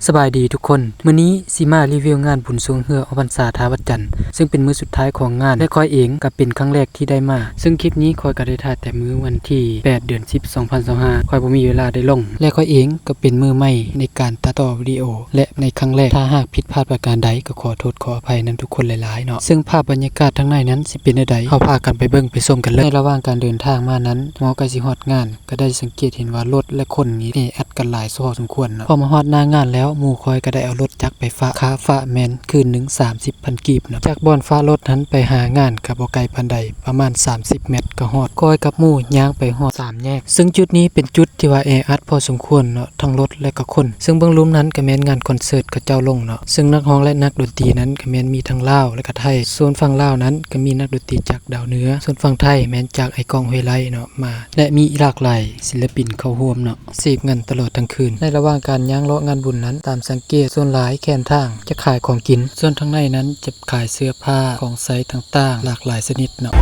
ສະບາຍດີທຸກຄົນ, ມື້ນີ້ຊິມາຣີວິວງານບຸນຊ່ວງເຮືອອອກພັນສາທ່າວັດຈັນ ເຊິ່ງເປັນມື້ສຸດທ້າຍຂອງງານ ແລະ ຂ້ອຍເອງກໍເປັນຄັ້ງແລກທີ່ໄດ້ມາ. ເຊິ່ງຄລິບນີ້ຂ້ອຍກໍໄດ້ຖ່າຍແຕ່ມື້ວັນທີແປດ ເດືອນສິບ ສອງພັນຊາວຫ້າ ຂ້ອຍບໍ່ມີເວລາໄດ້ລົງ ແລະ ຂ້ອຍເອງກໍເປັນມືໃໝ່ໃນການຕັດຕໍ່ວິດີໂອ ແລະ ໃນຄັ້ງແລກ. ຖ້າຫາກຜິດພາດປະການໃດກໍຂໍໂທດຂໍອະໄພນຳທຸກຄົນຫຼາຍໆເນາະ. ເຊິ່ງພາບບັນຍາກາດທາງໃນນັ້ນຊິເປັນແນວໃດ ເຮົາພາກັນໄປເບິ່ງໄປຊົມກັນເລີຍ. ໃນລະຫວ່າງການເດີນທາງມານັ້ນ ເຮົາໃກ້ຊິຮອດງານ ກໍໄດ້ສັງເກດເຫັນວ່າລົດ ແລະ ຄົນນີ້ແອອັດກັນຫຼາຍພໍສົມຄວນເນາະ. ພໍມາຮອດໜ້າງານແລ້ວ ໝູ່ຂ້ອຍກໍໄດ້ເອົາລົດຈັກໄປຝາກ, ຄ່າຝາກແມ່ນຄືນໜຶ່ງສາມສິບພັນກີບເນາະ. ຈາກບ່ອນຝາກລົດຫັ້ນໄປຫາງານກໍບໍ່ໄກປານໃດ, ປະມານສາມສິບແມັດກໍຮອດ. ຂ້ອຍກັບໝູ່ຍ່າງໄປຮອດສາມແຍກ, ເຊິ່ງຈຸດນີ້ເປັນຈຸດທີ່ວ່າແອອັດພໍສົມຄວນເນາະ, ທັງລົດ ແລະ ກໍຄົນ. ເຊິ່ງເບື້ອງລຸ່ມນັ້ນກໍແມ່ນງານຄອນເສີດເຂົາເຈົ້າລົງເນາະ, ເຊິ່ງນັກຮ້ອງ ແລະ ນັກດົນຕີນັ້ນກໍແມ່ນມີທັງລາວ ແລະ ກໍໄທ. ໂຊນຝັ່ງລາວນັ້ນກໍມີນັກດົນຕີຈາກດາວເໜືອ, ໂຊນຝັ່ງໄທແມ່ນຈາກໄອ້ກ້ອງ ຫ້ວຍໄລເນາະ ມາ ແລະ ມີອີກຫຼາກຫຼາຍສິນລະປິນເຂົ້າຮ່ວມເນາະ, ເສບເງິນຕະຫຼອດທັງຄືນ. ໃນລະຫວ່າງການຍ່າງເລາະງານບຸນນັ້ນ, ຕາມສັງເກດສ່ວນຫຼາຍແຄມທາງຈະຂາຍຂອງກິນ, ສ່ວນທາງໃນນັ້ນຈະຂາຍເສື້ອຜ້າ, ຂອງໃຊ້ຕ່າງໆ ຫຼາກຫຼາຍຊະນິດເນາະ.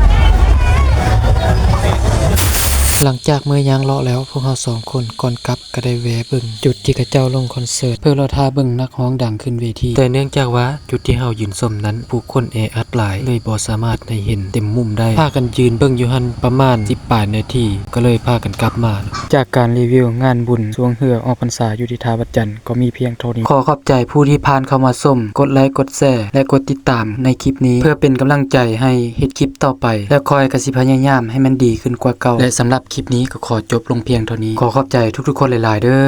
ຫຼັງຈາກເມື່ອຍ່າງເລາະແລ້ວ, ພວກເຮົາສອງຄົນກ່ອນກັບກໍໄດ້ແວ່ເບິ່ງຈຸດທີ່ເຂົາເຈົ້າລົງຄອນເສີດ ເພື່ອລໍຖ້າເບິ່ງນັກຮ້ອງດັງຂຶ້ນເວທີ, ແຕ່ເນື່ອງຈາກວ່າ ຈຸດທີ່ເຮົາຢືນຊົມນັ້ນ ຜູ້ຄົນແອອັດຫຼາຍ ເລີຍບໍ່ສາມາດໃຫ້ເຫັນເຕັມມຸມໄດ້. ພາກັນຢືນເບິ່ງຢູ່ຫັ້ນປະມານສິບປາຍນາທີ ກໍເລີຍພາກັນກັບມາ. ຈາກການຣີວິວງານບຸນຊ່ວງເຮືອອອກພັນສາຢູ່ທີ່ທ່າວັດຈັນ ກໍມີພຽງເທົ່ານີ້. ຂໍຂອບໃຈຜູ້ທີ່ຜ່ານເຂົ້າມາຊົມ, ກົດໄລ, ກົດແຊ ແລະ ກົດຕິດຕາມໃນຄລິບນີ້ ເພື່ອເປັນກຳລັງໃຈໃຫ້ເຮັດຄລິບຕໍ່ໄປ ແລະ ຂ້ອຍກໍຊິພະຍາຍາມໃຫ້ມັນດີຂຶ້ນກວ່າເກົ່າ. ແລະ ສຳລັບຄລິບນີ້ກໍຂໍຈົບລົງພຽງເທົ່ານີ້. ຂໍຂອບໃຈທຸກໆຄົນຫຼາຍໆເດີ.